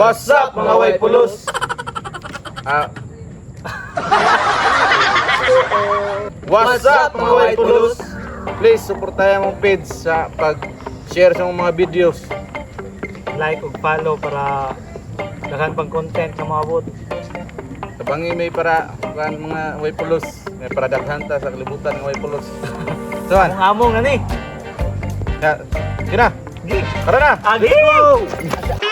What's up, mga way pulos? Ah. What's up, mga way pulos? Please suportahan mong page sa pag-share sa mga videos. Like ug follow para daghan pang content nga maabot. Tabangi may para kan mga way pulos, may para daghan ta sa kalibutan ng way pulos. So, Among among ani. ya, gina. Gi. Tara na. Agi.